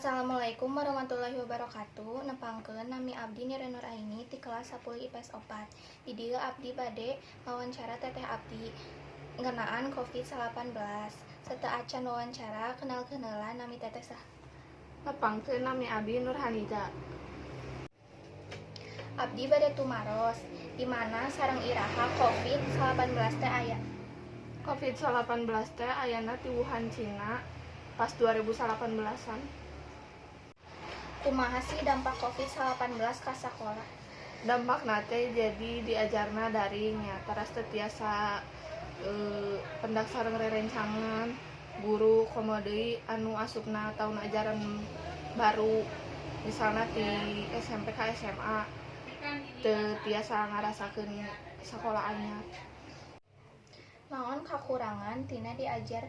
Assalamualaikum warahmatullahi wabarakatuh. Nepangkeun, nami abdi Nira Nur Aini ti kelas 10 IPS 4. Di dieu abdi bade wawancara teteh abdi ngeunaan COVID-19. Sateuacan wawancara, kenalkeun heula, nami teteh saha? Nepangkeun, nami abdi Nurhaniza. Abdi bade tumaros, di mana sareng iraha COVID-19 teh aya? COVID-19 teh ayana ti Wuhan, Cina, pas 2018-an. Kumaha sih dampak COVID-19 ka sakola? Dampakna teh jadi diajarna daring nya, teras teu tiasa pendak sareng rerencangan guru, komo deui anu asupna tahun ajaran baru, misalna ti SMP ka SMA, teu tiasa ngarasakeun sakola anyar. Naon kakurangan tina diajar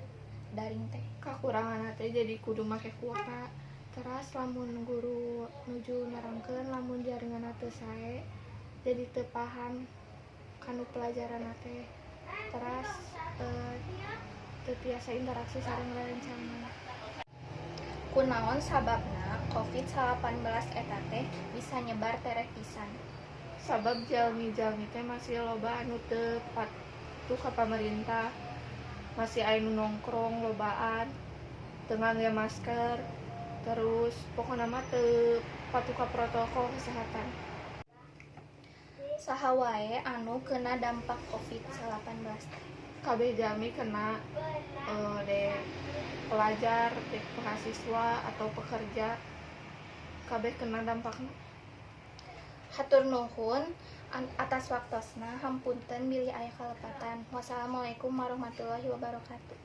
daring teh? Kakuranganna teh jadi kudu make kuota, teras lamun guru nuju nerangkeun, lamun jaringanna teu sae, jadi teu paham kanu pelajaranna teh, teras teu tiasa interaksi sareng rerencangan. Kunaon sababna COVID-19 eta teh bisa nyebar tereh pisan? Sabab jalmi-jalmi teh masih loba anu teu patuh ka pamarentah, masih aya nu nongkrong lobaan, teu ngangge masker, terus pokona mah teu patuh ka protokol kesehatan. Saha wae anu kena dampak COVID-19 teh? Kabeh jalmi kena, dek pelajar, dek mahasiswa atau pekerja, kabeh kena dampakna. Hatur nuhun atas waktosna, hapunten bilih aya kalepatan. Wassalamualaikum warahmatullahi wabarakatuh.